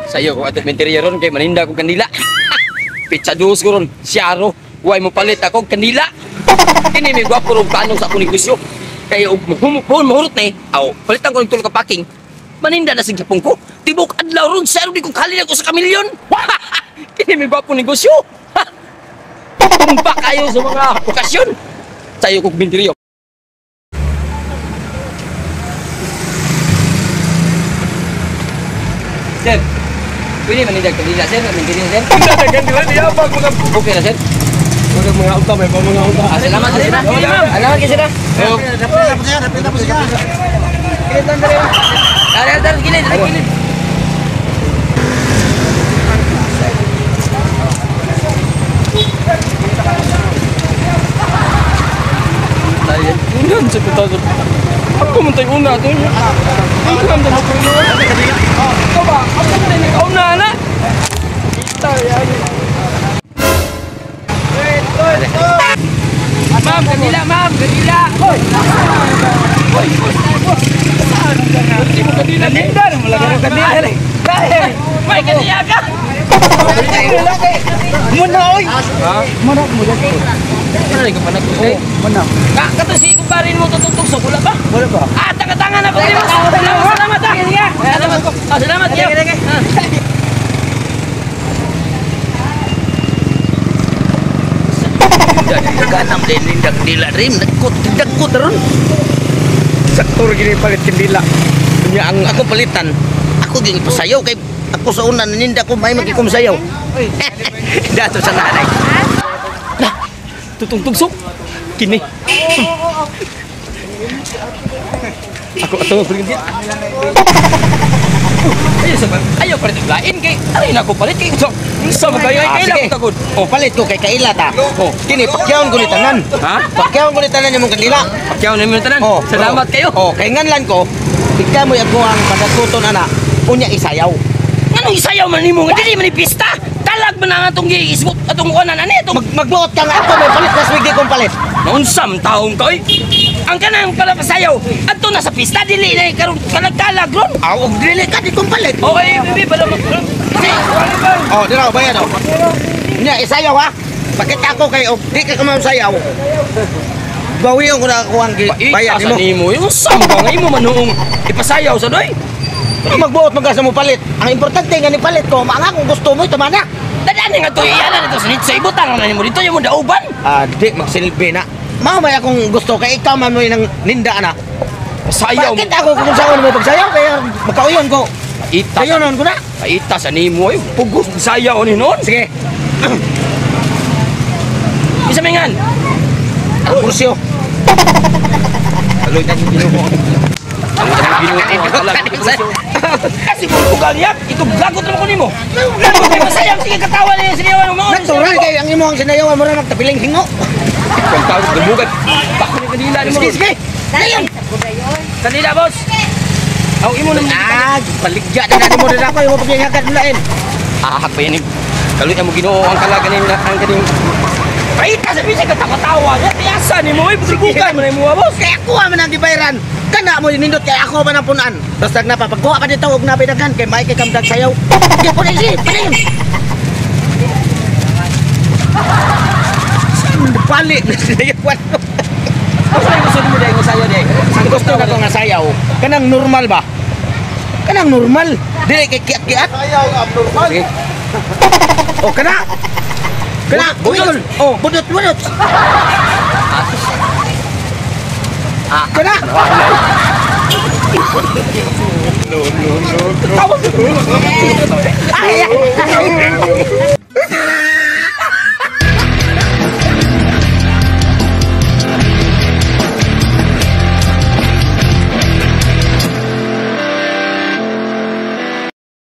Sayo ko atong menteriya ron kay maninda kong kandila. Pitsa dos ko ron, siyaro. Way mo palit ako kandila. Kini may gwapo rong plano sa akong negosyo. Kay og mahurot ni, aw, palitan ko ng tulo ka packing. Maninda na sig Japon ko. Tibok adlaw ron, siyaro di ko kalin ako sa kamilyon. Kini may gwapo negosyo. Tumpa kayo sa mga okasyon. Sayo kong menteriya. Sir, pwede maninda kandila, sir? Menteriya, sir? Kandila, niya pag mga... Okay na, sir? Mga unta, may mga unta. Salamat, sir. Salamat, sir. Tapos siya. Tara, gilid, gilid. Tayo, sa kutasan. Ako man tayo una ito. Ako man tayo una. Ikaw ba? Ako man tayo nakauna na. Ma'am, kanila, ma'am, kanila. Hoy! Hoy! Hindi mo kanila. Kanila, wala ka kanila. May kanila ka! Muna, oy! Muna, muna. Ano ka pa nag-usay? Muna. Kato si kumparin mo tutugtog, wala ba? Wala ba? Ah, tanga-tanga na ko. Salamat, ah! Salamat. Salamat. Ganam din nindak dila rim nagkot dagkot ron. Sakto ra gini palit kandila. Nya ang ako palitan. Ako gyud ipasayaw kay ako sa una naninda ko may magkikumsayaw. Dato sa nanay. Lah, tutong tugsok. Kini. Ako ato palit. Ayaw sa ayaw palit lain kay aray na ako palit kay so sa magayo ay kaila ko tagod. Oh, palit ko kay kaila ta. Oh, kini pakyawon ko ni tanan. Ha? Pakyawon ko ni tanan imong kandila. Pakyawon nimo tanan. Oh, salamat kayo. Oh, kay nganlan ko, ikaw mo'y ako ang padakuton ana. Unya isayaw. Nganong isayaw man nimo nga dili man ni pista? Talag man ang atong giisgot atong kuanan ani atong Magbuot ka nga ako may palit nas wigi kong palit. Naunsam taong ka oy. Ang kanang pala pasayaw adto na sa pista dili na karon kalag-kalag ron. Aw, og dili ka di kong palit. Okay, bibi bala mag. Oh, dira bayad oh. Nya isayaw ha. Pakita ko kay og di ka sayaw. Bawion ko na ako ang bayad nimo. Nimo yung samba nga imo manuong ipasayaw sa doy. Magbuot man ka sa mo palit. Ang importante nga ni palit ko, ang akong gusto mo tama na. Dadaan nga to iyan na dito sa nitsa ibutang na nimo dito yung dauban. Ah, di magsilbi na. Mao may akong gusto kay ikaw man mo'y nang ninda na. Sayaw. Bakit ako kung saan mo pagsayaw kaya makauyon ko. Ita. Sayaw noon ko na. Paita sa nimo ay pugos sayaw ni noon. Sige. Isa mingan. Ang kursyo. Aloy na yung Ginoo. Kasi kung tugal niya, ito gagot naman ko nimo. Gagot kay masayang sige katawa niya sinayawan mo. Natural kay ang imong sinayawan mo ra magtabiling hingo. Kung tawag dumugan. Bako ni kanila nimo. Sige, sige. Dayon. Kanila boss. Aw imo nang Ah, baligya na nimo dira ko imo pagyahakan lain. Ah, pa yan. Kaluy mo Ginoo ang kalagan ang kaning Paita sa bisig katawa-tawa. Yasa nimo ay bugan man imo boss. Kaya kuha man ang gibayaran. Kana mo nindot kay ako man ang punan. Basta na papagkuha pa dito og nabidagan kay may kay kamdag sayaw. Di po ni padayon. Palit na sinayawan ko. Asa yung gusto mo dahil nga sayaw dahil? Ang gusto na ko nga sayaw, kanang normal ba? Kanang normal. Dili kay kiat-kiat. Sayaw abnormal. Sige. O kana. Kana, Budot. Oh, budot budot. Ah. Kana. No, no, no. Tawa. Ay, ay, ay.